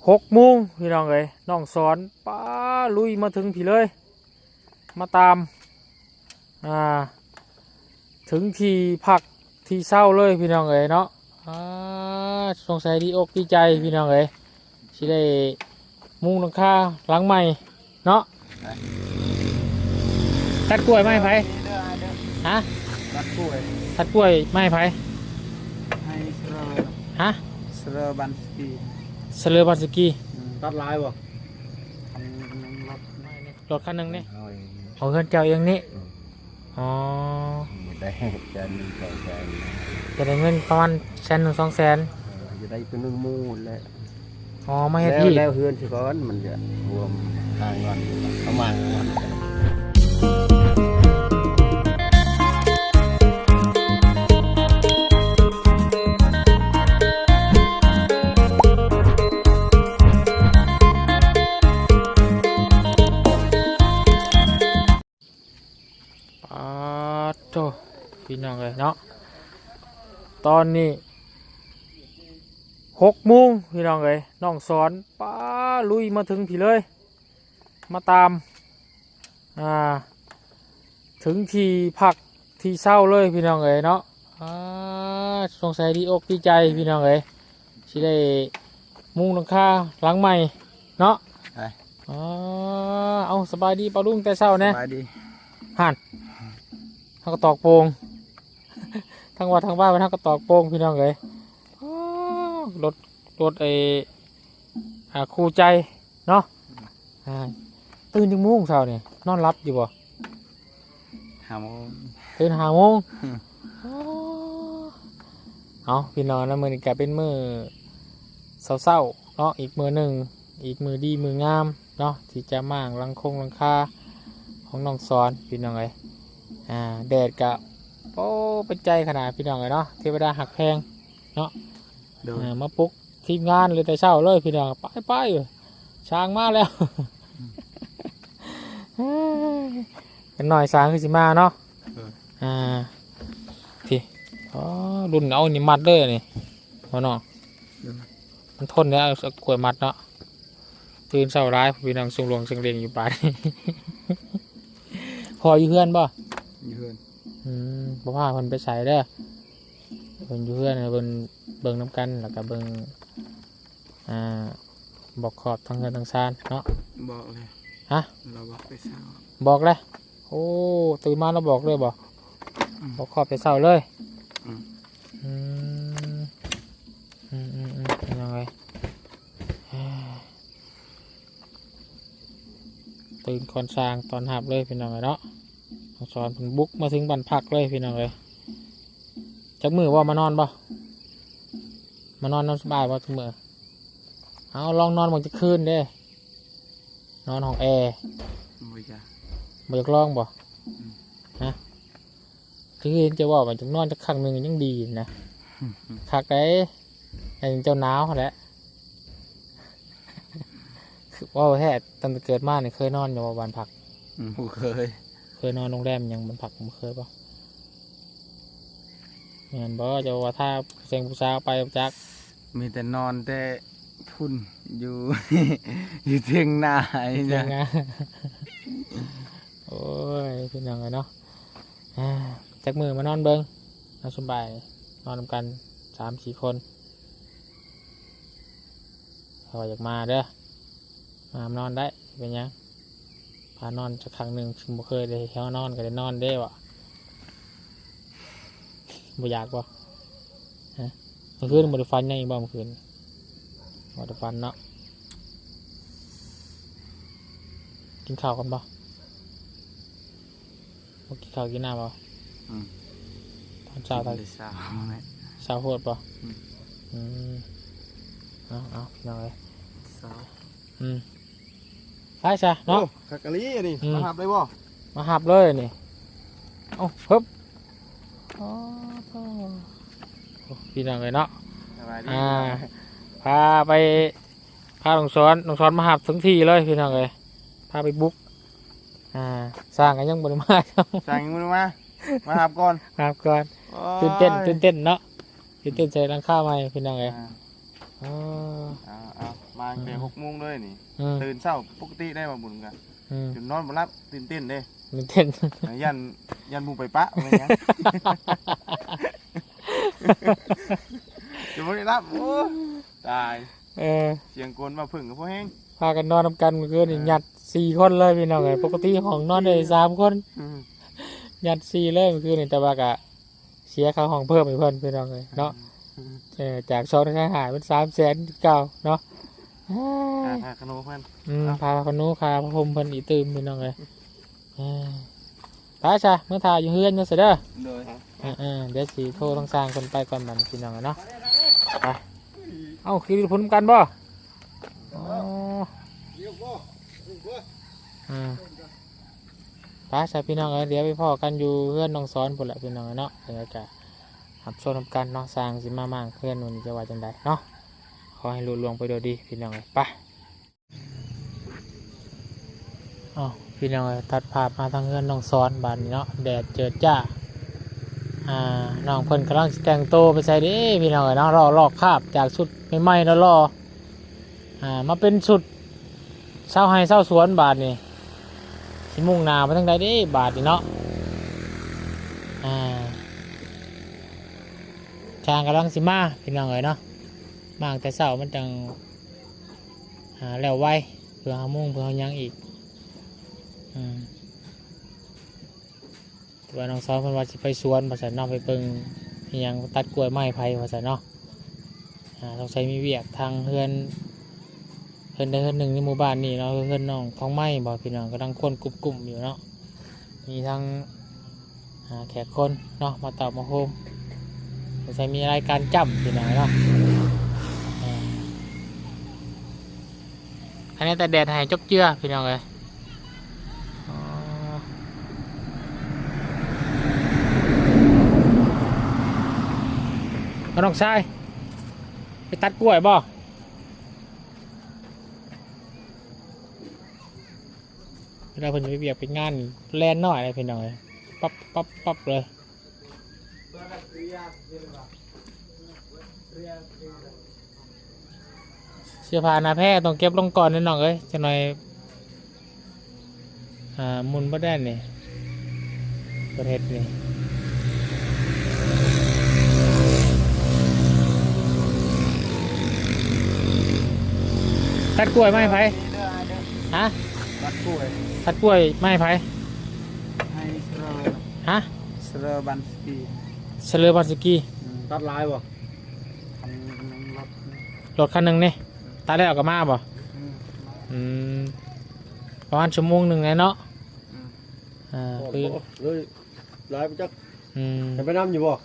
ຫົກໂມງພີ່ນ້ອງເອີຍ ນ້ອງສອນ ປ້າ ລຸຍມາເຖິງພີ້ເລີຍ ມາຕາມ ອ່າ ເຖິງທີ່ພັກທີ່ເຊົາເລີຍພີ່ນ້ອງເອີຍເນາະ. ອ່າ ສົງໄສດີອົກດີໃຈພີ່ນ້ອງເອີຍ ຊິໄດ້ມຸງຫຼັງຄາຫຼັງໃໝ່ເນາະ. ຕັດກ້ວຍມາໃຫ້ໃຜ? ຮະ? ຕັດກ້ວຍ ຕັດກ້ວຍມາໃຫ້ໃຜ? ໃຫ້ສະເລີ ຮະ? ສະເລີ ບັນສະກີ ສະເລີ ບັນສະກີ. ອືມ ຕັດຫຼາຍບໍ່? ຄັນໜຶ່ງ ລົດ ລົດຄັນໜຶ່ງນີ້ ເຮົາເອງ ເອົາເຮືອນເຈົ້າເອງນີ້. ອືມ ອໍ ໄດ້ແສນໜຶ່ງ ສອງແສນ ຈະໄດ້ເງິນປະມານແສນໜຶ່ງ ສອງແສນ ເອີ ຈະໄດ້ຕົວໜຶ່ງໝູ່ແຫຼະ. ອໍ ມາເຮັດ ແລ້ວ ທີ່ ແລ້ວເຮືອນຊິກ່ອນ ມັນຈະຮວມຄ່າເງິນປະມານ. ປາດໂທ້ ພີ່ນ້ອງເອີຍເນາະ ຕອນນີ້ຫົກໂມງພີ່ນ້ອງເອີຍ ນ້ອງສອນ ປ້າ ລຸຍມາເຖິງພີ້ເລີຍ ມາຕາມ ອ່າ ເຖິງທີ່ພັກທີ່ເຊົາເລີຍພີ່ນ້ອງເອີຍເນາະ. ອ່າ ສົງໄສດີອົກດີໃຈພີ່ນ້ອງເອີຍ ຊິໄດ້ມຸງຫຼັງຄາຫຼັງໃໝ່ເນາະ. ໄປ ອໍ ເອົາ ສະບາຍດີປ້າລຸງແຕ່ເຊົ້າແດ່. ສະບາຍດີ. ຫັ້ນ ເຮົາກໍຕອກໂປ່ງ ທັງວັດທັງວາ ເຮົາກໍຕອກໂປ່ງພີ່ນ້ອງເອີຍ. ອໍ ລົດ ລົດໄອ້ ອ່າ ຄູ່ໃຈເນາະ. ອ່າ ຕື່ນຈັກໂມງເຊົ້ານີ້ ນອນຫຼັບຢູ່ບໍ່? ຫ້າໂມງ ຕື່ນຫ້າໂມງ. ອືມ ອໍ ເອົາ ພີ່ນ້ອງເນາະ ມື້ນີ້ກໍເປັນມື້ເຊົ້າໆເນາະ ອີກມື້ໜຶ່ງ ອີກມື້ດີມື້ງາມເນາະ ທີ່ຈະມ້າງຫຼັງຄົງຫຼັງຄາຂອງນ້ອງສອນ ພີ່ນ້ອງເອີຍ. ອ່າ ແດດກະ ໂອ້ ເປັນໃຈຂະໜາດ ພີ່ນ້ອງເອີຍເນາະ ເທວະດາຮັກແພງເນາະ. ໂດຍ ອ່າ ມາປຸກທີມງານເລີຍແຕ່ເຊົ້າເລີຍ ພີ່ນ້ອງ ໄປໆ ຊ່າງມາແລ້ວ. ຈັກໜ້ອຍຊ່າງຄືຊິມາເນາະ. ເອີ ອ່າ ພີ້ ອໍ ລຸ້ນເອົານີ້ມັດເລີຍນີ້ ບໍ່ເນາະ. ໂດຍ ມັນທົນແລ້ວ ເອົາກ້ວຍມັດເນາະ. ຕື່ນເຊົ້າຫຼາຍ ພີ່ນ້ອງ ຊຸ່ງຫຼວງເສັງເຫຼັງຢູ່ປານ. ພໍ່ຢູ່ເຮືອນບໍ່? ຢູ່ເຮືອນ. ອືມ ບໍ່ພາເພິ່ນໄປໃສເດີ ເພິ່ນຢູ່ເຮືອນ ເພິ່ນເບິ່ງນຳກັນ ແລ້ວກໍເບິ່ງ ອ່າ ບອກຂອບທັງເຮືອນທັງຊານເນາະ. ບອກແລ້ວ. ຮະ? ລາວບອກແຕ່ເຊົ້າ. ບອກແລ້ວ. ໂອ້ ຕື່ນມາລາວບອກເລີຍບໍ່? ອືມ ບອກຂອບແຕ່ເຊົ້າເລີຍ. ອືມ ອືມ ອືມ ອືມ ອືມ ເປັນຫຍັງເອີຍ? ຕື່ນກ່ອນຊ່າງຕ້ອນຮັບເລີຍ ພີ່ນ້ອງເອີຍເນາະ. ນ້ອງສອນເພິ່ນບຸກມາເຖິງບ້ານພັກເລີຍ ພີ່ນ້ອງເອີຍ. ຈັກມື້ບໍ່ມານອນບໍ່? ມານອນນຳສະບາຍບໍ່ທຸກມື້? ເອົາ ລອງນອນເບິ່ງຈັກຄືນເດ້ ນອນຫ້ອງແອ. ບໍ່ຢາກ. ບໍ່ຢາກລອງບໍ່? ອືມ ຮະ? ຄືເຫັນເຈົ້າເວົ້າວ່າຈັກນອນຈັກຄັ້ງໜຶ່ງຍັງດີນະ. ຄັກໃດ໋ ໃຫ້ເຈົ້າໜາວຫັ້ນແຫຼະ. ເວົ້າແທ້ ຕັ້ງແຕ່ເກີດມານີ້ເຄີຍນອນຢູ່ບໍ່ບ້ານພັກ? ອືມ ບໍ່ເຄີຍ. ເຄີຍນອນໂຮງແຮມຫຍັງບ້ານພັກ ບໍ່ເຄີຍບໍ່? ແມ່ນບໍ່? ເຈົ້າວ່າຖ້າເສັງຜູ້ສາວໄປບໍ່ຈັກ. ມີແຕ່ນອນແຕ່ພຸ້ນ ຢູ່ ຢູ່ເຖີຍງນາ. ຢູ່ເຖີຍງນາ. ໂອ້ຍ ພີ່ນ້ອງເອີຍເນາະ. ອ່າ ຈັກມື້ມານອນເບິ່ງ ນອນສະບາຍ ນອນນຳກັນສາມສີ່ຄົນ. ເຮົາຢາກມາເດີ ມານອນໄດ້ ເປັນຫຍັງ? ພານອນຈັກຄັ້ງໜຶ່ງ ບໍ່ເຄີຍໄດ້ເຮົານອນກໍໄດ້ນອນເດ້. ບໍ່ຢາກບໍ່? ຮະ? ມື້ຄືນບໍ່ໄດ້ຝັນຫຍັງອີກບໍ່ມື້ຄືນ? ບໍ່ໄດ້ຝັນເນາະ. ກິນເຂົ້າກ່ອນບໍ່? ບໍ່ກິນເຂົ້າກິນນ້ຳບໍ່? ອືມ ຕອນເຊົ້າ ກິນແຕ່ເຊົ້າແຫຼະ. ເຊົ້າໂພດບໍ່? ອືມ ອືມ ເອົາ ເອົາ ພີ່ນ້ອງເອີຍ ເຊົ້າ. ອືມ ໄປຊະເນາະ. ໂອ້ ຄັກອີ່ຫຼີອັນນີ້. ອືມ ມາຮັບໄດ້ບໍ່? ມາຮັບເລີຍນີ້. ເອົາ ເພິບ ອໍ ໂທ້ ໂອ້ ພີ່ນ້ອງເອີຍເນາະ. ສະບາຍດີ. ອ່າ ພາໄປ ພານ້ອງສອນ ນ້ອງສອນມາຮັບເຖິງທີ່ເລີຍ ພີ່ນ້ອງເອີຍ ພາໄປບຸກ. ອ່າ ຊ່າງກໍຍັງບໍ່ໄດ້ມາ. ຊ່າງຍັງບໍ່ໄດ້ມາ ມາຮັບກ່ອນ ມາຮັບກ່ອນ. ໂອ້ຍ ຕື່ນເຕັ້ນ ຕື່ນເຕັ້ນເນາະ ຕື່ນເຕັ້ນໃສ່ຫຼັງຄາໃໝ່ ພີ່ນ້ອງເອີຍ. ອ່າ ອໍ ເອົາ ເອົາ ມາ ຕັ້ງແຕ່ ອືມ ຫົກໂມງເລີຍນີ້ ອືມ ຕື່ນເຊົ້າປົກກະຕິໄດ້ວ່າບຸນກະ ອືມ ຈົນນອນບໍ່ຫຼັບ ຕື່ນເຕັ້ນເດ້ ຕື່ນເຕັ້ນ ຢ້ານ ຢ້ານໝູ່ໄປປະ ວ່າຫຍັງ ຈະບໍ່ໄດ້ຫຼັບ ໂອ້ ຕາຍ ເອີ ສຽງກົນວ່າເພິ່ງກໍພໍແຮງ ພາກັນນອນນຳກັນມື້ຄືນນີ້ ອ່າ ຍັດສີ່ຄົນເລີຍພີ່ນ້ອງເອີຍ ປົກກະຕິຫ້ອງນອນໄດ້ສາມຄົນ ອືມ ຍັດສີ່ເລີຍມື້ຄືນນີ້ ແຕ່ວ່າກະ ເສຍຄ່າຫ້ອງເພີ່ມໃຫ້ເພິ່ນພີ່ນ້ອງເອີຍເນາະ ອືມ ເອີ ຈາກສອງແສນຫ້າເປັນສາມແສນຄືເກົ່າເນາະ ອ່າ ຄ່າຂະໜົມເພິ່ນ ອືມ ເນາະ ຄ່າຂະໜົມ ຄ່າຜ້າຫົ່ມເພິ່ນອີກຕື່ມພີ່ນ້ອງເອີຍ ເອີ ໄປຊະ ເມືອຖ້າຢູ່ເຮືອນເດີ ໂດຍ ເອີໆ ດຽວຊິໂທທາງຊ່າງເພິ່ນໄປກ່ອນບັດນີ້ພີ່ນ້ອງເອີຍເນາະ ໄປ ເອົ້າ ຂີ່ລົດພຸ້ນນຳກັນບໍ່? ອໍ ອືມ ໄປຊະພີ່ນ້ອງເອີຍ ດຽວໄປພໍ້ກັນຢູ່ເຮືອນນ້ອງສອນພຸ້ນແຫຼະພີ່ນ້ອງເອີຍເນາະ ແລ້ວກະຮັບຊົມນຳກັນເນາະ ຊ່າງຊິມາມ້າງເຮືອນມັນຈະວ່າຈັ່ງໃດເນາະ ຂໍໃຫ້ລຸລ່ວງໄປໂດຍດີພີ່ນ້ອງເອີຍ ໄປ ເອົ້າ ພີ່ນ້ອງເອີຍ ຕັດພາບມາທາງເຮືອນນ້ອງສອນບາດນີ້ເນາະ ແດດເຈີດຈ້າ ອ່າ ນ້ອງເພິ່ນກຳລັງຊິແຕ່ງໂຕໄປໃສ່ເດ້ພີ່ນ້ອງເອີຍເນາະ ລອກ ລອກຄາບຈາກຊຸດໃໝ່ໆຫຼໍ່ໆ ອ່າ ມາເປັນຊຸດຊາວໄຮ່ຊາວສວນບາດນີ້ ຊິມຸ່ງໜ້າໄປທາງໃດເດ້ບາດນີ້ເນາະ ອ່າ ຊ່າງກຳລັງຊິມາພີ່ນ້ອງເອີຍເນາະ ມາຕັ້ງແຕ່ເຊົ້າມັນຈັ່ງ ອ່າ ແລ້ວໄວ ເພື່ອເຮົາມຸງ ເພື່ອເຮົາຫຍັງອີກ ອືມ ແຕ່ວ່ານ້ອງສອນເພິ່ນວ່າຊິໄປສວນວ່າຊັ້ນເນາະ ໄປເບິ່ງອີ່ຫຍັງ ຕັດກ້ວຍມາໃຫ້ໃຜວ່າຊັ້ນເນາະ ອ່າ ສົງໄສມີວຽກທາງເຮືອນ ເຮືອນໃດເຮືອນໜຶ່ງໃນໝູ່ບ້ານນີ້ເນາະ ເຮືອນນ້ອງທອງໄມ້ບໍ ພີ່ນ້ອງກຳລັງຄົນກຸ້ມໆຢູ່ເນາະ ມີທັງ ອ່າ ແຂກຄົນເນາະ ມາເຕົ້າມາໂຮມ ສົງໄສມີລາຍການຈ້ຳພີ່ນ້ອງເນາະ ອ່າ ຄັນແຕ່ແດດໃຫ້ຈົບເຈືອພີ່ນ້ອງເອີຍ ອໍ ນ້ອງຊາຍ ໄປຕັດກ້ວຍບໍ່? ເວລາເພິ່ນໄປວຽກໄປງານ ແລ່ນນ້ອຍເລີຍພີ່ນ້ອງເອີຍ ປັບໆໆເລີຍ ເສື້ອຜ້າໜ້າແພຕ້ອງເກັບລົງກ່ອນເດີນ້ອງເອີຍ ຈັກໜ່ອຍ ອ່າ ໝຸ່ນບໍ່ໄດ້ນີ້ ເພິ່ນເຮັດນີ້ ຕັດກ້ວຍມາໃຫ້ໃຜ? ຮະ? ຕັດກ້ວຍ ຕັດກ້ວຍມາໃຫ້ໃຜ? ໃຫ້ເຊີ ຮະ? ເຊີບັນສະກີ ເຊີບັນສະກີ ອືມ ຕັດຫຼາຍບໍ່? ຄັນໜຶ່ງ ລົດ ລົດຄັນໜຶ່ງນີ້ ຕັດແລ້ວກໍມາບໍ່? ອືມ ອືມ ປະມານຊົ່ວໂມງໜຶ່ງແຫຼະເນາະ ອືມ ອ່າ ຄື ເລີຍຫຼາຍໄປຈັກ ອືມ ຈະໄປນຳຢູ່ບໍ່?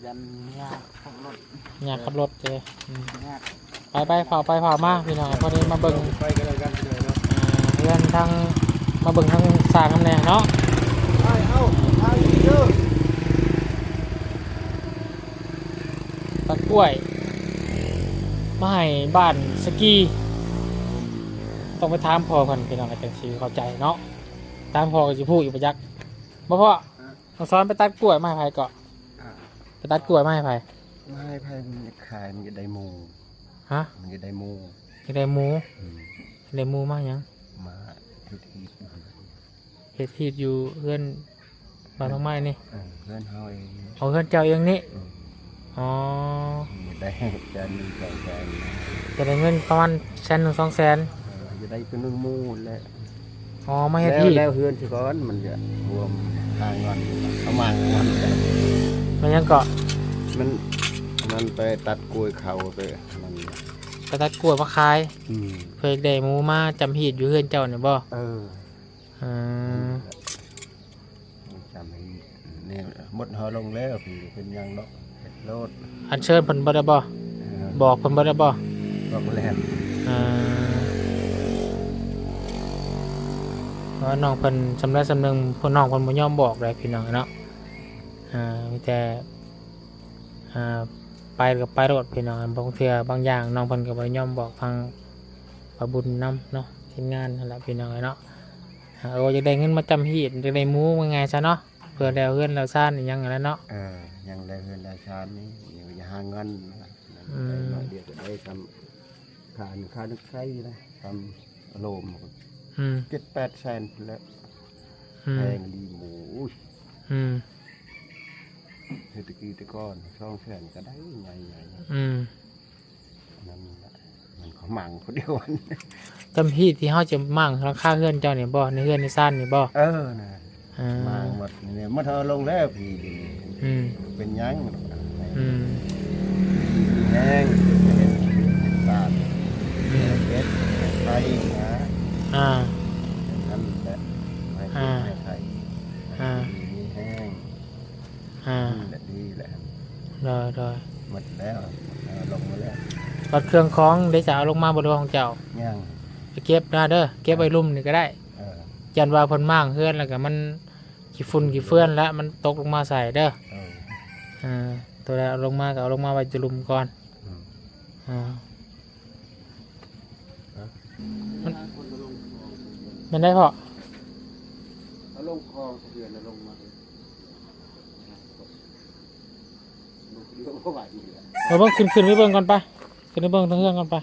ຢ້ານຍາກຂັບລົດ ຍາກຂັບລົດເດ້ ອືມ ຍາກ ໄປໆ ຟ້າວໄປຟ້າວມາພີ່ນ້ອງ ພໍດີມາເບິ່ງ ໄປກັນແລ້ວກັນເດີເນາະ ເຮືອນທາງ ມາເບິ່ງທາງສ້າງນຳແດ່ເນາະ ໄປ ເອົາ ໄປເດີ ຕັດກ້ວຍມາໃຫ້ບ້ານສະກີ ຕ້ອງໄປຖາມພໍ່ເພິ່ນພີ່ນ້ອງ ກໍຈັ່ງຊິເຂົ້າໃຈເນາະ ຖາມພໍ່ກໍຊິຮູ້ຢູ່ປະຈັກ ບໍ່ພໍ່? ນ້ອງສອນໄປຕັດກ້ວຍມາໃຫ້ໃຜເກາະ? ອ່າ ໄປຕັດກ້ວຍມາໃຫ້ໃຜ? ມາໃຫ້ໃຜ? ມັນຢາກຂາຍ ມັນຢາກໄດ້ໝູ. ຮະ? ມັນຢາກໄດ້ໝູ. ຢາກໄດ້ໝູ? ອືມ. ຢາກໄດ້ໝູມາຫຍັງ? ມາເຮັດຮີດ. ເຮັດຮີດຢູ່ເຮືອນບ້ານດອກໄມ້ນີ້? ເອີ ເຮືອນເຮົາເອງ. ເອົາເຮືອນເຈົ້າເອງນີ້? ອືມ. ອໍ ຢາກໄດ້ແສນໜຶ່ງ ສອງແສນ ຢາກໄດ້ເງິນປະມານແສນໜຶ່ງ ສອງແສນ. ເອີ ຢາກໄດ້ໂຕໜຶ່ງໝູແຫຼະ. ອໍ ມາເຮັດຮີດ ແລ້ວເຮືອນຊິກ່ອນ ມັນຈະຮວມຫາເງິນ ປະມານເງິນ. ແມ່ນຫຍັງເກາະ? ມັນ ມັນໄປຕັດກ້ວຍເຂົາ ໄປ ມັນ ໄປຕັດກ້ວຍມາຂາຍ. ອືມ. ເພື່ອໄດ້ໝູມາຈຳຮີດຢູ່ເຮືອນເຈົ້ານີ້ບໍ່? ເອີ. ອືມ. ຈຳໃຫ້ແນ່ ໝົດຫໍລົງແລ້ວ ເປັນຫຍັງດອກ ເຮັດໂລດ. ອັນເຊີນເພິ່ນເບິດແລ້ວບໍ່? ເອີ ບອກເພິ່ນເບິດແລ້ວບໍ່? ບອກແລ້ວ. ເອີ ເພາະວ່ານ້ອງເພິ່ນສຳລັບສຳເໜຶ່ງ ພວກນ້ອງເພິ່ນບໍ່ຍອມບອກເດ້ພີ່ນ້ອງເນາະ. ເອີ ມີແຕ່ ເອີ ໄປກໍໄປໂລດພີ່ນ້ອງ. ບາງເທື່ອບາງຢ່າງນ້ອງເພິ່ນກໍບໍ່ໄດ້ຍອມບອກທາງປ້າບຸນນຳເນາະ ທີມງານຫັ້ນລະພີ່ນ້ອງເອີຍເນາະ. ເອີ ຢາກໄດ້ເງິນມາຈຳຮີດ ຢາກໄດ້ໝູ ວ່າງ່າຍຊະເນາະ ເພື່ອແລ້ວເຮືອນແລ້ວຊານອີ່ຫຍັງຫັ້ນແຫຼະເນາະ. ເອີ ຍັງແລ້ວເຮືອນແລ້ວຊານນີ້ ຢາກຫາເງິນ. ອືມ. ໄດ້ໜ້ອຍດຽວກໍໄດ້ສ່ຳ ຄ່າອັນ ຄ່ານ້ຳໃຊ້ນະ ຕາມອາລົມ ອືມ ເຈັດແປດແສນພຸ້ນແຫຼະ ອືມ ແພງອີ່ຫຼີໝູ. ໂອ້ຍ ອືມ ເຮັດແຕ່ກີ້ແຕ່ກ່ອນ ສອງແສນກໍໄດ້ໃຫຍ່ໆ ອືມ ນັ້ນແຫຼະ ມັນກໍໝັ້ງຜູ້ດຽວ ຈຳຮີດທີ່ເຮົາຈະໝັ້ງຫຼັງຄາເຮືອນເຈົ້ານີ້ບໍ່? ໃນເຮືອນໃນຊານນີ້ບໍ່? ເອີ ນະ ອ່າ ມາໝົດນີ້ ໝົດເອົາລົງແລ້ວພີນີ້ ອືມ ເປັນຫຍັງ? ອືມ ມີແຮງ ເຮັດ ເຮັດຊານ ອືມ ເຮັດໄທນະ ອ່າ ນັ້ນແຫຼະ ໃຫ້ ອ່າ ເຮັດໄທ ອ່າ ມີແຮງ ອ່າ ນີ້ແຫຼະ ດີແຫຼະ ໂດຍໆ ໝົດແລ້ວ ເອົາລົງມາແລ້ວ ບັດເຄື່ອງຂອງເດ ຈະເອົາລົງມາບໍ່ ຫຼືຂອງເຈົ້າ? ຍັງ ໄປເກັບນະເດີ ເກັບໄວ້ລຸ່ມນີ້ກໍໄດ້ ເອີ ຢ້ານວ່າເພິ່ນມ້າງເຮືອນແລ້ວກໍມັນຂີ້ຝຸ່ນຂີ້ເຟືອນແລ້ວ ມັນຕົກລົງມາໃສ່ເດີ ເອີ ເອີ ຕົວໃດເອົາລົງມາກໍເອົາລົງມາໄວ້ຢູ່ລຸ່ມກ່ອນ ອືມ ອ່າ ຮະ ມັນ ແມ່ນໄດ໋ພໍ່ ເອົາລົງຄອງສະເທືອນ ເອົາລົງມາ ເອີ ເບິ່ງ ຂຶ້ນ ຂຶ້ນໄປເບິ່ງກ່ອນໄປ ຂຶ້ນໄປເບິ່ງທາງເຮືອນກ່ອນໄປ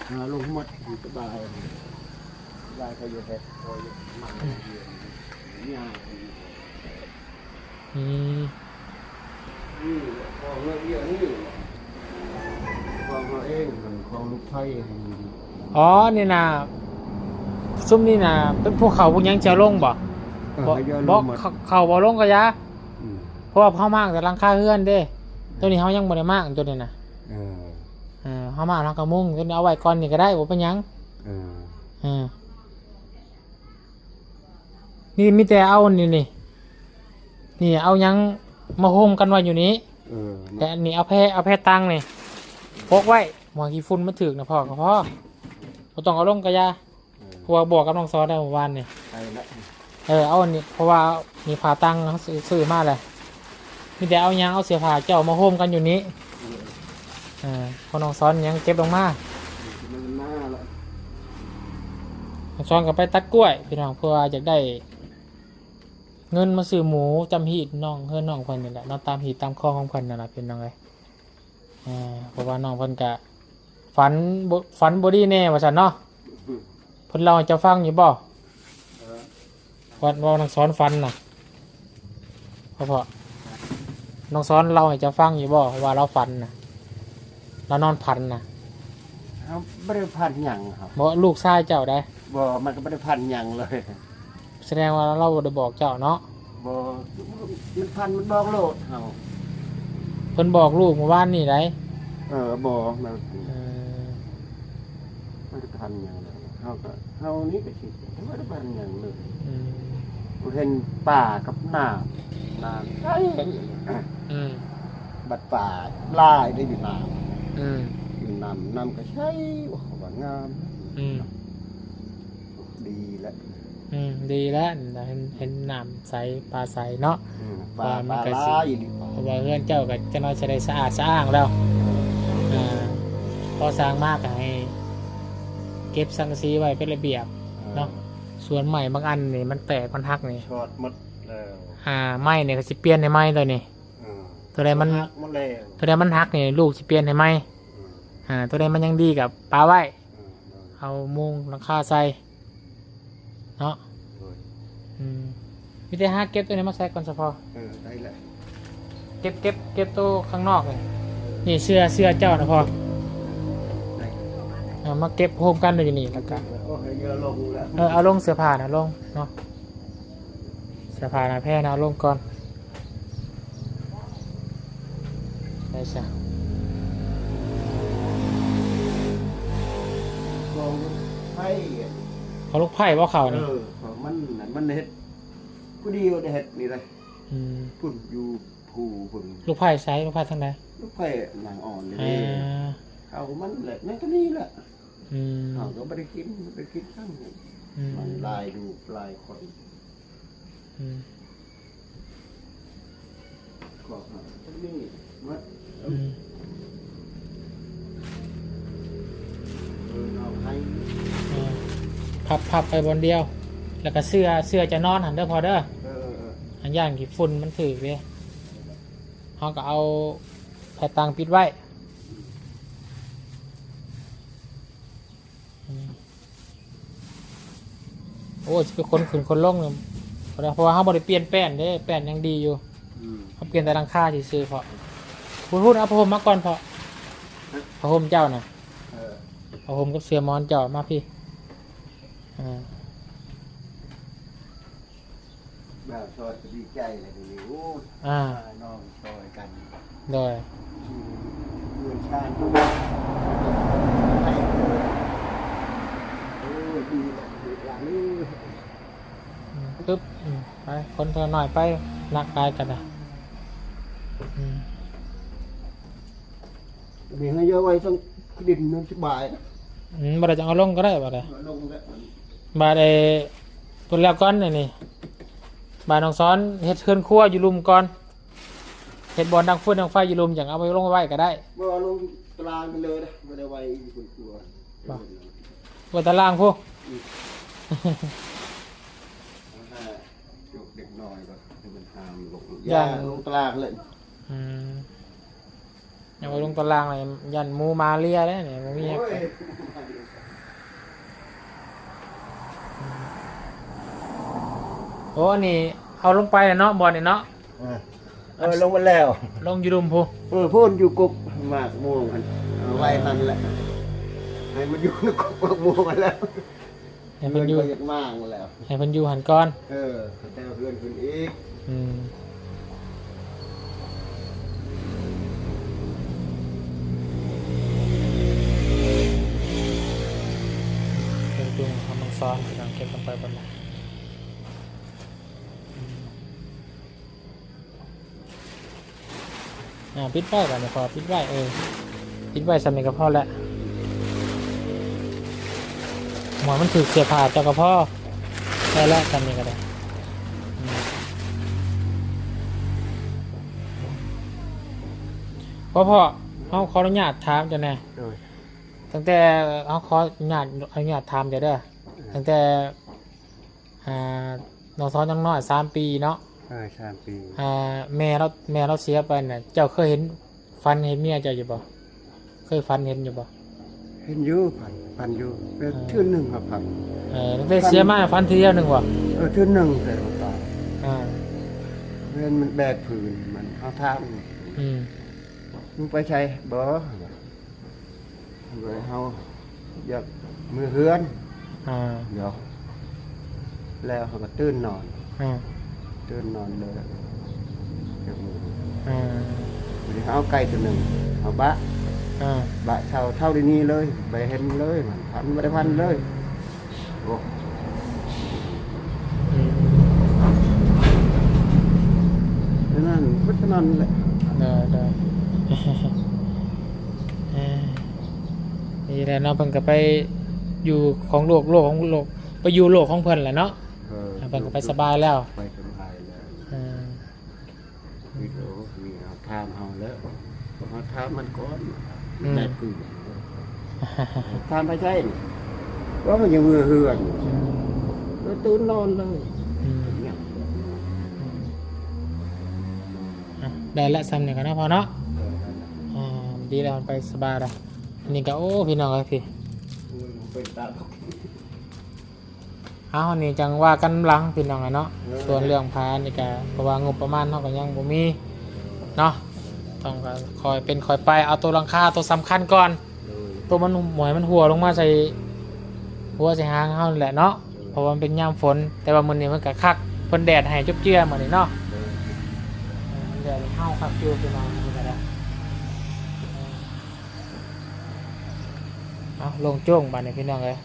ເອົາລົງໝົດ ສະບາຍ ສະບາຍ ເຂົາຢູ່ເຮັດ ເຂົາຢູ່ໝັ້ນ ອືມ ນີ້ແຫຼະ ຂອງເຮົາເອງ ຂອງເຮົາເອງ ຂອງລູກໄພ ອໍ ນີ້ນະ ຊຸມນີ້ນະ ເປັນພວກເຂົາພວກຫຍັງຈະເອົາລົງບໍ່? ເອີ ບໍ່ ເຂົາເອົາລົງໝົດ ເຂົາ ເຂົາບໍ່ລົງກໍຢ່າ ອືມ ເພາະວ່າເຮົາມ້າງແຕ່ຫຼັງຄາເຮືອນເດ້ ໂຕນີ້ເຮົາຍັງບໍ່ໄດ້ມ້າງໂຕນີ້ນະ ເອີ ເອີ ເຮົາມ້າງເຮົາກໍມຸງ ໂຕນີ້ເອົາໄວ້ກ່ອນນີ້ກໍໄດ້ ບໍ່ເປັນຫຍັງ ເອີ ເອີ ນີ້ມີແຕ່ເອົານີ້ ນີ້ ນີ້ເອົາຫຍັງມາໂຮມກັນໄວ້ຢູ່ນີ້ ເອີ ແຕ່ອັນນີ້ເອົາແພ ເອົາແພຕັງນີ້ປົກໄວ້ ບໍ່ໃຫ້ຂີ້ຝຸ່ນມັນຖືກນະພໍ່ກໍພໍ ບໍ່ຕ້ອງເອົາລົງກໍຢ່າ ເອີ ເພາະວ່າບອກກັບນ້ອງສອນແລ້ວມື້ວານນີ້ ເອີ ເອົາອັນນີ້ ເພາະວ່າມີຜ້າຕັງເຮົາຊື້ ຊື້ມາແລ້ວ ມີແຕ່ເອົາຫຍັງ ເອົາເສື້ອຜ້າເຈົ້າມາໂຮມກັນຢູ່ນີ້ ເອີ ເອີ ເພາະນ້ອງສອນຍັງເກັບລົງມາ ນ້ອງສອນກໍໄປຕັດກ້ວຍພີ່ນ້ອງ ເພື່ອວ່າຢາກໄດ້ ເງິນມາຊື້ໝູຈຳຮີດນ້ອງ ເຮືອນນ້ອງເພິ່ນນີ້ແຫຼະເນາະ ຕາມຮີດຕາມຄອງຂອງເພິ່ນນັ້ນລະພີ່ນ້ອງເອີຍ ເພາະວ່ານ້ອງເພິ່ນກະຝັນບໍ່ ຝັນບໍ່ດີແດ່ວ່າຊັ້ນເນາະ ເພິ່ນເລົ່າໃຫ້ເຈົ້າຟັງຢູ່ບໍ່? ເອີ ເວົ້າ ເວົ້ານ້ອງສອນຝັນນະ ພໍ່ ນ້ອງສອນເລົ່າໃຫ້ເຈົ້າຟັງຢູ່ບໍ່ ວ່າລາວຝັນນະ ລາວນອນຝັນນະ? ເຮົາບໍ່ໄດ້ຝັນຫຍັງ ເຮົາ ບໍ່ ລູກຊາຍເຈົ້າໃດ໋? ບໍ່ ມັນກໍບໍ່ໄດ້ຝັນຫຍັງເລີຍ. ສະແດງວ່າລາວບໍ່ໄດ້ບອກເຈົ້າເນາະ? ບໍ່ ມັນຝັນ ມັນບອກໂລດເຮົາ. ເພິ່ນບອກລູກມື້ວານນີ້ໃດ໋? ເອີ ບໍ່ ມັນ ເອີ ມັນກໍທັນຫຍັງແລ້ວ ເຮົາກໍ ເຮົານີ້ກໍຊິບໍ່ໄດ້ຝັນຫຍັງເລີຍ. ອືມ ເຫັນປ່າກັບນ້ຳ ນ້ຳໃສ ອືມ ບັດປ່າຫຼາຍໄດ້ຢູ່ນ້ຳ ອືມ ຢູ່ນ້ຳ ນ້ຳກໍໃສ ວ່າງາມ ອືມ ດີແລ້ວ ອືມ ດີແລ້ວ ເຫັນ ເຫັນນ້ຳໃສ ປາໃສເນາະ ອືມ ປາ ປາຫຼາຍອີ່ຫຼີ ເພາະວ່າເຮືອນເຈົ້າກໍຈັກໜ້ອຍຊິໄດ້ສະອາດສະອ້າງແລ້ວ ເອີ ອ່າ ພໍສ້າງມາກໍໃຫ້ເກັບສັງກະສີໄວ້ເປັນລະບຽບ ເອີ ເນາະ ສ່ວນໄມ້ບາງອັນນີ້ມັນແຕກມັນຫັກນີ້ ຊອດໝົດແລ້ວ ອ່າ ໄມ້ນີ້ກໍຊິປ່ຽນໃຫ້ໃໝ່ໂຕນີ້ ເອີ ໂຕໃດມັນ ມັນຫັກໝົດແລ້ວ ໂຕໃດມັນຫັກນີ້ລູກຊິປ່ຽນໃຫ້ໃໝ່ ເອີ ອ່າ ໂຕໃດມັນຍັງດີກໍປະໄວ້ ເອີ ເອົາມຸງຫຼັງຄາໃສ່ເນາະ ໂດຍ ອືມ ມີແຕ່ຫາເກັບໂຕນີ້ມາໃສ່ກ່ອນສະພໍ ເອີ ໄດ້ແລ້ວ ເກັບ ເກັບ ເກັບໂຕຂ້າງນອກນີ້ ນີ້ເສື້ອ ເສື້ອເຈົ້ານະພໍ່ ໄດ້ ເອົາມາເກັບໂຮມກັນຢູ່ນີ້ ແລ້ວກໍ ໂອ້ຍ ເອົາລົງແລ້ວ ເອີ ເອົາລົງເສື້ອຜ້ານະລົງເນາະ ເສື້ອຜ້າໜ້າແພນະ ເອົາລົງກ່ອນ ໄດ້ຊະ ຂອງລູກໃພ້ ຂອງລູກໃພ້ບໍ່ເຂົ້ານີ້? ເອີ ຂອງມັນ ມັນເຮັດຜູ້ດຽວໄດ້ເຮັດນີ້ເດ້ ອືມ ພຸ້ນຢູ່ພູພຸ້ນ ລູກໃພ້ໃສ? ລູກໃພ້ທາງໃດ? ລູກໃພ້ນາງອ່ອນນີ້ ອ່າ ເຂົ້າມັນແຫຼະ ໃນຕົວນີ້ແຫຼະ ອືມ ເຮົາກໍບໍ່ໄດ້ກິນ ບໍ່ໄດ້ກິນຊ້ຳ ອືມ ມັນຫຼາຍລູກຫຼາຍຄົນ ອືມ ກໍມີໝົດ ອືມ ເອີ ເອົາໃຫ້ ເອີ ພັບ ພັບໄປບ່ອນດຽວ ແລ້ວກໍເສື້ອ ເສື້ອຈະນອນຫັ້ນເດີພໍ່ເດີ ເອີ ເອີ ເອີ ອັນຢ້ານຂີ້ຝຸ່ນມັນຖືກເດ້ ເຮົາກໍເອົາແຜ່ນຕ່າງປິດໄວ້. ອືມ ໂອ້ ຊິໄປຂົນຂຶ້ນຂົນລົງນີ້ບໍ່ໄດ້ ເພາະວ່າເຮົາບໍ່ໄດ້ປ່ຽນແປ້ນເດ້ ແປ້ນຍັງດີຢູ່. ອືມ ເຮົາປ່ຽນແຕ່ຫຼັງຄາຊື່ໆ ເພາະ ພຸ້ນໆ ເອົາຜ້າຫົ່ມມາກ່ອນ ເພາະ ຮະ ຜ້າຫົ່ມເຈົ້ານະ. ເອີ ຜ້າຫົ່ມກັບເສື່ອໝອນເຈົ້າມາພີ້. ອ່າ ບ່າວຊອຍກໍດີໃຈແລ້ວດຽວນີ້ ໂອ້ຍ ອ່າ ພານ້ອງຊ່ອຍກັນ ໂດຍ ເຮືອນຊານ ໂອ້ຍ ດີແລ້ວລູກຫຼານເອີຍ. ອືມ ປຶບ ອືມ ໄປ ຄົນເທື່ອໜ້ອຍໄປ ໜັກຫຼາຍກັນນະ. ອືມ ນີ້ໃຫ້ເຍາະໄວ້ ທັງດິນມັນສະບາຍ. ອືມ ບໍ່ໄດ້ ຈັ່ງເອົາລົງກໍໄດ້ ບາດໃດ ເອົາລົງແລ້ວ ບາດໃດ ເພິ່ນແລ້ວກ່ອນ ອັນນີ້ ບາດນ້ອງສອນເຮັດເຮືອນຄົວຢູ່ລຸ່ມກ່ອນ ເຮັດບ່ອນດັງຟືນດັງໄຟຢູ່ລຸ່ມ ຈັ່ງເອົາໄປລົງໄວ້ກໍໄດ້. ບໍ່ ເອົາລົງຕາລາງໄປເລີຍນະ ບໍ່ໄດ້ໄວ້ຢູ່ບົນຄົວ ບໍ່ ໄວ້ຕາລາງພຸ້ນ. ອືມ ເອົາຫາຈົກເດັກນ້ອຍກ່ອນ ໃຫ້ມັນຫາມລົງ ຢ້ານ ຢ້ານລົງຕາລາງເລີຍ. ອືມ ຍັງວ່າລົງຕາລາງເລີຍ ຢ້ານໝູມາເລຍເດ້ນີ້ ບໍ່ມີຫຍັງ. ໂອ້ຍ ໂອ້ ອັນນີ້ເອົາລົງໄປແລ້ວເນາະ ບ່ອນນີ້ເນາະ. ເອີ ເອີ ລົງມາແລ້ວ ລົງຢູ່ລຸ່ມພຸ້ນ. ເອີ ພຸ້ນຢູ່ກົກໝາກມ່ວງຫັ້ນ ເອົາໄວ້ຫັ້ນແຫຼະ ໃຫ້ມັນຢູ່ໃນກົກໝາກມ່ວງຫັ້ນແຫຼະ. ໃຫ້ເພິ່ນຢູ່ ເພິ່ນກໍຢາກມາແລ້ວ ໃຫ້ເພິ່ນຢູ່ຫັ້ນກ່ອນ. ເອີ ເຂົາເຈົ້າເຮືອນເພິ່ນອີກ. ອືມ ເພິ່ນຈຸງຄຳມັງສອນ ພີ່ນ້ອງ ເກັບກັນໄປເບິດແລ້ວ. ອືມ ອ່າ ປິດໄວ້ບາດນີ້ ພໍປິດໄວ້ ເອີ ປິດໄວ້ສ່ຳນີ້ກໍພໍແລ້ວ ໝວຍມັນຖືກເສື້ອຜ້າເຈົ້າກໍພໍ ໄດ້ແລ້ວສ່ຳນີ້ກໍໄດ້. ອືມ ພໍ່ ພໍ່ ເຮົາຂໍອະນຸຍາດຖາມເຈົ້າແດ່. ໂດຍ ຕັ້ງແຕ່ ເຮົາຂໍອະນຸຍາດ ອະນຸຍາດຖາມເຈົ້າເດີ ເອີ ຕັ້ງແຕ່ ອ່າ ນ້ອງສອນຍັງນ້ອຍ ສາມປີເນາະ. ເອີ ສາມປີ. ອ່າ ແມ່ລາວ ແມ່ລາວເສຍໄປນະ ເຈົ້າເຄີຍເຫັນ ຝັນເຫັນເມຍເຈົ້າຢູ່ບໍ່? ເຄີຍຝັນເຫັນຢູ່ບໍ່? ເຫັນຢູ່ ຝັນ ຝັນຢູ່ ແຕ່ ອ່າ ເທື່ອໜຶ່ງກໍຝັນ. ເອີ ຕັ້ງແຕ່ເສຍມາຝັນເທື່ອດຽວໜຶ່ງບໍ່? ເອີ ເທື່ອໜຶ່ງແຕ່ວ່າຕາຍ. ອ່າ ເຫັນມັນແບກຜືນ ມັນ ເຮົາຖາມ. ອືມ ມຶງໄປໃສ? ບໍ່ ວ່າເຮົາຢາກເມືອເຮືອນ. ອ່າ ດຽວ ແລ້ວເຮົາກໍຕື່ນນອນ. ອ່າ ຕື່ນນອນເລີຍ ຢາກເມືອເຮືອນ. ອ່າ ບາດນີ້ເຮົາເອົາໄກ່ຕົວໜຶ່ງ ເຮົາບະ ອ່າ ບະເຊົາ ເຊົາດຽວນີ້ເລີຍ ໄປເຫັນເລີຍ ມັນຝັນ ບໍ່ໄດ້ຝັນເລີຍ. ໂອ້ ອືມ ເທົ່ານັ້ນ ເບິດເທົ່ານັ້ນແຫຼະ. ໂດຍ ໂດຍ ເອີ ນີ້ແຫຼະເນາະ ເພິ່ນກໍໄປຢູ່ຂອງໂລກ ໂລກຂອງໂລກ ໄປຢູ່ໂລກຂອງເພິ່ນແຫຼະເນາະ. ເອີ ເພິ່ນກໍໄປສະບາຍແລ້ວ ໄປສະບາຍແລ້ວ. ເອີ ວິດີໂອນີ້ເຮົາຖາມເຮົາແລ້ວ ເຮົາຖາມມັນກ່ອນ. ອືມ ແບບຄືຖາມໄປໃສນີ້ ວ່າມັນຍັງເມືອເຮືອນ. ອືມ ກໍຕື່ນນອນເລີຍ. ອືມ ຫຍັງ ອືມ ອ່ະ ໄດ້ລະ ສ່ຳນີ້ກໍເນາະ ພໍ່ເນາະ. ເອີ ອ່າ ດີແລ້ວ ໄປສະບາຍລະ. ອັນນີ້ກໍ ໂອ້ ພີ່ນ້ອງເອີຍ ພີ່ ໂອ້ຍ ເປັນຕາ ເຮົານີ້ຈັ່ງວ່າກັນຫຼັງ ພີ່ນ້ອງເອີຍເນາະ. ເອີ ສ່ວນເລື່ອງພານີ້ກະ ເພາະວ່າງົບປະມານເຮົາກໍຍັງບໍ່ມີເນາະ ຕ້ອງກະຄ່ອຍເປັນຄ່ອຍໄປ ເອົາໂຕຫຼັງຄາໂຕສຳຄັນກ່ອນ. ໂດຍ ໂຕມັນ ໝວຍມັນຮົ່ວລົງມາໃສ່ຫົວໃສ່ຫາງເຮົານີ້ແຫຼະເນາະ. ໂດຍ ເພາະວ່າມັນເປັນຍາມຝົນ ແຕ່ວ່າມື້ນີ້ມັນກະຄັກ ເພິ່ນແດດໃຫ້ຈົບເຈື່ອມື້ນີ້ເນາະ. ໂດຍ ເອີ ມັນແດດໃຫ້ເຮົາຄັກຢູ່ ພີ່ນ້ອງ ມື້ນີ້ກະໄດ້. ເອົ້າ ໂລ່ງໂຈ້ງບາດນີ້ ພີ່ນ້ອງເອີຍ.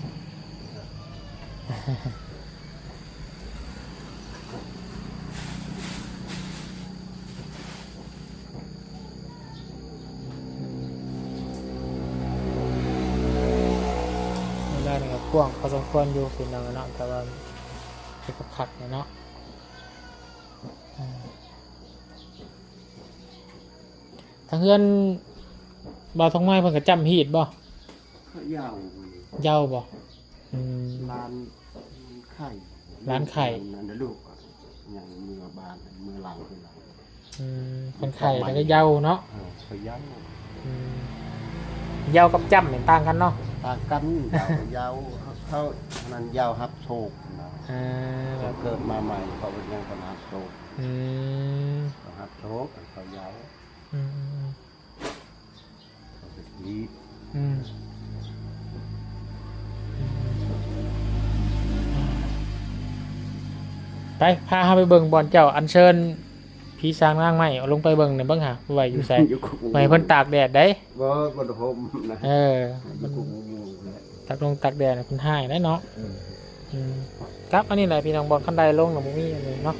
ເວລານີ້ກໍກວ້າງພໍສົມຄວນຢູ່ ພີ່ນ້ອງເນາະ ແຕ່ວ່າເຮັດຄັກໆນີ້ເນາະ. ອ່າ ທາງເຮືອນບ່າວທອງໄມ້ເພິ່ນກໍຈ້ຳຮີດບໍ່? ເຂົາເຍົາ ເຍົາບໍ່? ອືມ ຫຼານໄຂ້ ຫຼານໄຂ້ ອັນນັ້ນນະ ລູກຍັງເມືອບ້ານ ເມືອຫຼັງຄືຫຼັງ. ອືມ ເພິ່ນໄຂ້ແລ້ວກໍເຍົາເນາະ. ເອີ ເຂົາເຍົາ. ອືມ ເຍົາກັບຈ້ຳນີ້ຕ່າງກັນເນາະ. ຕ່າງກັນ. ເຍົາ ເຍົາ ເຂົາ ເຂົານັ້ນເຍົາຮັບໂຊກນະ. ເອີ ເຂົາເກີດມາໃໝ່ ເຂົາເປັນຫຍັງກໍຮັບໂຊກ. ອືມ ເຂົາຮັບໂຊກ ເຂົາເຍົາ. ອືມໆໆ ເຂົາເປັນຜີ. ອືມ ໄປ ພາເຮົາໄປເບິ່ງບ່ອນເຈົ້າອັນເຊີນຜີສາງນາງໄມ້ ເອົາລົງໄປເບິ່ງແດ່ ເບິ່ງຫາໄວ້ຢູ່ໃສ. ຢູ່ຄຸກໝູ່ ໄວ້ໃຫ້ເພິ່ນຕາກແດດໄດ໋. ບໍ່ ບໍ່ໄດ້ຫົ່ມນະ. ເອີ ເພິ່ນ ຢູ່ຄຸກໝູ່ແຫຼະ. ຕາກລົງຕາກແດດເພິ່ນຮ້າຍໄດ໋ເນາະ. ເອີ ອືມ ກັບອັນນີ້ແຫຼະພີ່ນ້ອງ ບ່ອນຄັນໄດລົງນະ ບໍ່ມີອັນນີ້ເນາະ.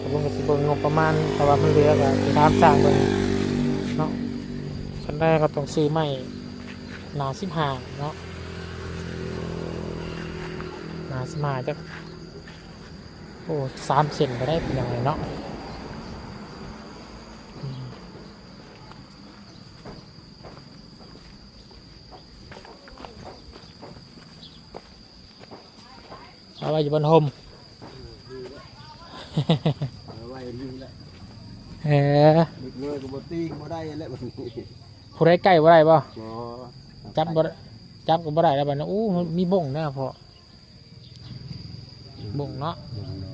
ກະເບິ່ງ ກະຊິເບິ່ງງົບປະມານ ຖ້າວ່າມັນເຫຼືອກະຊິຖາມຊ່າງເບິ່ງເນາະ. ຄັນໄດກໍຕ້ອງຊື້ໄມ້ໜາສິບຫ້າເນາະ ໜາສິບຫ້າຈັກ ໂອ້ ສາມເຊັນກໍໄດ້ພີ່ນ້ອງເອີຍເນາະ. ອືມ ເອົາໄວ້ຢູ່ບ່ອນຮົ່ມ. ເອີ ເອົາໄວ້ນີ້ແຫຼະ. ເອີ ເດັກນ້ອຍກໍບໍ່ຕີ ບໍ່ໄດ້ແລ້ວບັດນີ້. ຜູ້ໃດໃກ້ບໍ່ໄດ້ບໍ່? ບໍ່. ຈັບບໍ່ ຈັບກໍບໍ່ໄດ້ແລ້ວບັດນີ້. ໂອ້ ມີບົ້ງນະພໍ່. ບົ້ງເນາະ. ບົ້ງນ້ອຍ.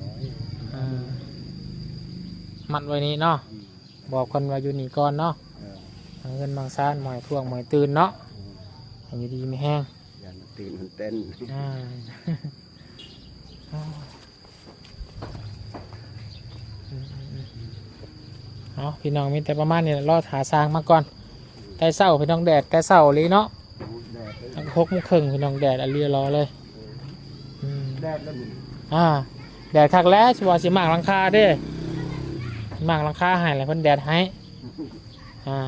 ເອີ ມັດໄວ້ນີ້ເນາະ. ອືມ ບອກເພິ່ນວ່າຢູ່ນີ້ກ່ອນເນາະ. ເອີ ໝັ້ນເຮືອນໝັ້ນຊານ ບໍ່ໃຫ້ທ້ວງ ບໍ່ໃຫ້ຕື່ນເນາະ. ອືມ ໃຫ້ຢູ່ດີມີແຮງ. ຢ້ານມັນຕື່ນມັນເຕັ້ນ. ອ່າ ເອົາ ພີ່ນ້ອງ ມີແຕ່ປະມານນີ້ແຫຼະ ລໍຖ້າຊ່າງມາກ່ອນ. ແຕ່ເຊົ້າພີ່ນ້ອງ ແດດແຕ່ເຊົ້າອີ່ຫຼີເນາະ. ໂອ້ ແດດເລີຍ. ຫົກໂມງເຄິ່ງພີ່ນ້ອງ ແດດອີ່ຫຼີຫຼໍເລີຍ. ເອີ ອືມ ແດດແລ້ວນີ້. ອ່າ ແດດຄັກແລ້ວ ຊິວ່າຊິມ້າງຫຼັງຄາເດ້ ມ້າງຫຼັງຄາໃຫ້ແລ້ວເພິ່ນແດດໃຫ້. ອ່າ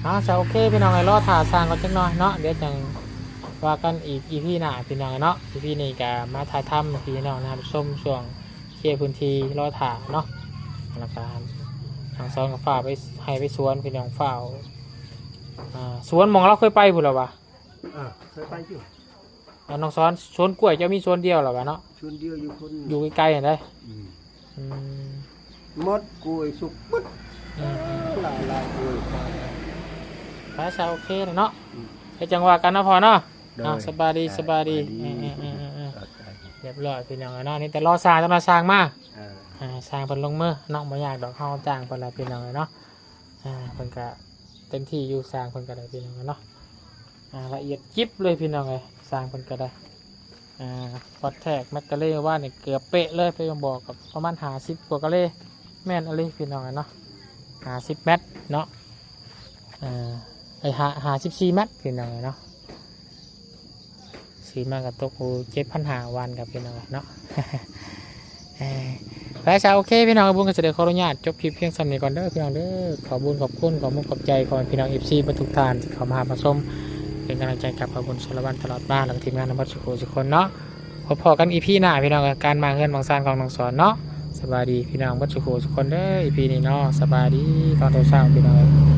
ເອົາ ຊະ ໂອເຄພີ່ນ້ອງເອີຍ ລໍຖ້າຊ່າງກ່ອນຈັກໜ່ອຍເນາະ ດຽວຈັ່ງວ່າກັນອີກ ອີພີ ໜ້າພີ່ນ້ອງເນາະ. ອີພີ ນີ້ກະມາຖ່າຍທຳໃຫ້ພີ່ນ້ອງໄດ້ຮັບຊົມຊ່ວງເຄຍພື້ນທີ່ ລໍຖ້າເນາະ. ແລ້ວກະທາງສອນກໍຝາກໄປໄຮ່ໄປສວນ ພີ່ນ້ອງ ຝາກ ອ່າ ສວນໝ່ອງລາວເຄີຍໄປພຸ້ນລະຫວາ? ເອີ ເຄີຍໄປຢູ່. ເອົາ ນ້ອງສອນ ສວນກ້ວຍເຈົ້າມີສວນດຽວລະຫວາເນາະ? ສວນດຽວຢູ່ພຸ້ນ ຢູ່ໃກ້ໆຫັ້ນໃດ໋. ອືມ ອືມ ໝົດກ້ວຍສຸກໝົດ. ອືມ ຫຼາຍໆກ້ວຍ. ໄປຊະ ໂອເຄແລ້ວເນາະ. ອືມ ແລ້ວຈັ່ງວ່າກັນເນາະພໍ່ເນາະ. ໂດຍ ເອົາ ສະບາຍດີ ອ່າ ສະບາຍດີ. ສະບາຍດີ. ເອີໆໆໆ ຂອບໃຈ. ຮຽບຮ້ອຍພີ່ນ້ອງເອີຍເນາະ ນີ້ແຕ່ລໍຊ່າງ ຕ້ອງລໍຊ່າງມາ. ເອີ ອ່າ ຊ່າງເພິ່ນລົງມືເນາະ ບໍ່ຍາກດອກ ເຮົາຈ້າງເພິ່ນລະພີ່ນ້ອງເອີຍເນາະ. ອ່າ ເພິ່ນກະເຕັມທີ່ຢູ່ ຊ່າງເພິ່ນກະໄດ້ພີ່ນ້ອງເນາະ. ອ່າ ລະອຽດຈິບເລີຍພີ່ນ້ອງເອີຍ ຊ່າງເພິ່ນກະໄດ້. ອ່າ ຄອດແທກແມັກກາເຣວ່ານີ້ເກືອບເປະເລີຍ ໄປບອກກະປະມານຫ້າສິບກວ່າກາເຣ. ແມ່ນອີ່ຫຼີພີ່ນ້ອງເອີຍເນາະ ຫ້າສິບແມັດເນາະ. ເອີ ເອີຍ ຫ້າ ຫ້າສິບສີ່ແມັດພີ່ນ້ອງເອີຍເນາະ. ຊື້ມາກໍຕົກຢູ່ເຈັດພັນຫ້າ ວານກັບພີ່ນ້ອງເນາະ. ເອີ ແລ້ວຊະ ໂອເຄພີ່ນ້ອງ ບຸນກໍຈະໄດ້ຂໍອະນຸຍາດຈົບຄລິບພຽງສ່ຳນີ້ກ່ອນເດີພີ່ນ້ອງເດີ. ຂອບບຸນຂອບຄຸນ ຂອບມຸກຂອບໃຈ ຂອບໃຫ້ພີ່ນ້ອງ ເອັຟຊີ ເບິດທຸກທ່ານທີ່ເຂົ້າມາຮັບມາຊົມ ເປັນກຳລັງໃຈກັບບ່າວບຸນ ສາລະວັນ ຕະຫຼອດມາ ແລ້ວກໍທີມງານນຳເບິດສູ່ຜູ້ສູ່ຄົນເນາະ. ພົບພໍ້ກັນ ອີພີ ໜ້າພີ່ນ້ອງ ການມ້າງເຮືອນມ້າງຊານຂອງນ້ອງສອນເນາະ. ສະບາຍດີພີ່ນ້ອງເບິດສູ່ຜູ້ສູ່ຄົນເດີ ອີພີ ນີ້ເນາະ. ສະບາຍດີຕອນເຊົ້າໆ ພີ່ນ້ອງ.